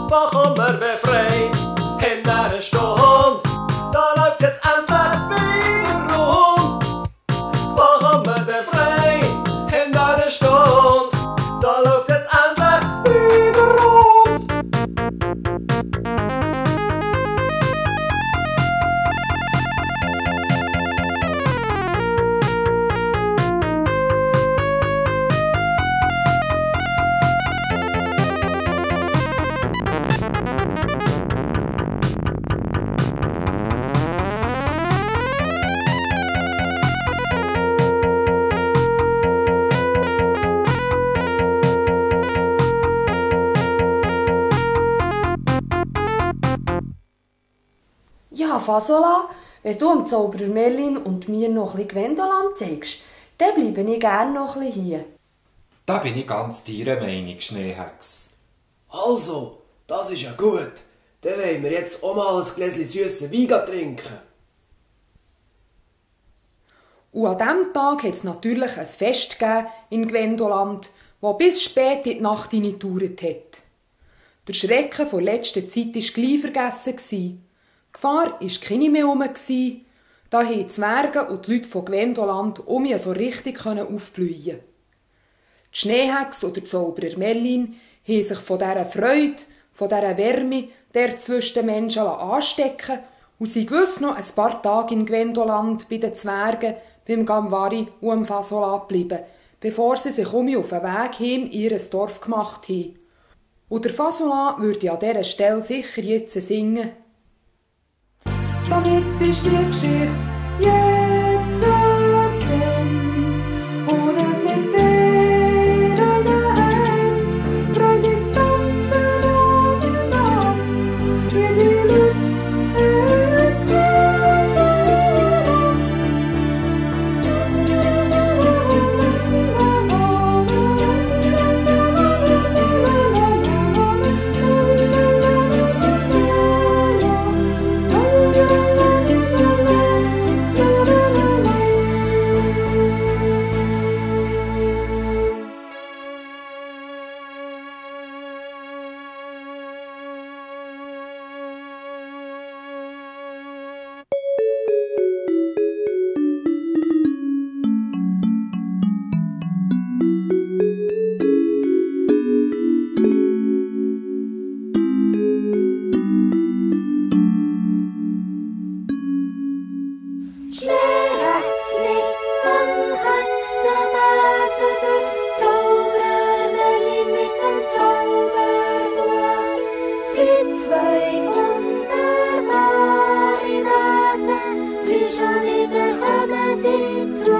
Speaker 3: Warum wir befreit in dieser Stunde, da läuft jetzt endlich wieder rund. Warum wir befreit in dieser Stunde, da läuft jetzt endlich wieder rund.
Speaker 2: Ja, Fasola, wenn du dem Zauberer Merlin und mir noch ein bisschen Gwendoland zeigst, dann bleibe ich gerne noch ein bisschen hier.
Speaker 4: Da bin ich ganz deiner Meinung, Schneehex.
Speaker 5: Also, das ist ja gut. Dann wollen wir jetzt auch mal ein Gläschen süssen Wein trinken.
Speaker 1: Und an diesem Tag hat es natürlich ein Fest gegeben in Gwendoland, das bis spät in die Nacht hineingedauert hat. Der Schrecken der letzten Zeit war gleich vergessen. Die Gefahr war keine mehr herum. Da haben die Zwerge und die Leute von Gwendoland so richtig aufblühen. Die Schneehex oder der Zauberer Merlin haben sich von dieser Freude, von dieser Wärme der zwischen den Menschen anstecken und sie gewiss noch ein paar Tage in Gwendoland bei den Zwergen, beim Gamvari und am Fasola geblieben, bevor sie sich auf den Weg hin in ihr Dorf gemacht haben. Und der Fasola würde an dieser Stelle sicher jetzt singen. Damit ist die Geschichte jetzt zu Ende und es liegt in deinen Händen. Freut ins ganze Land, wie die Leute in
Speaker 8: Zwei wunderbare Wesen, wie schon wieder kommen sie zu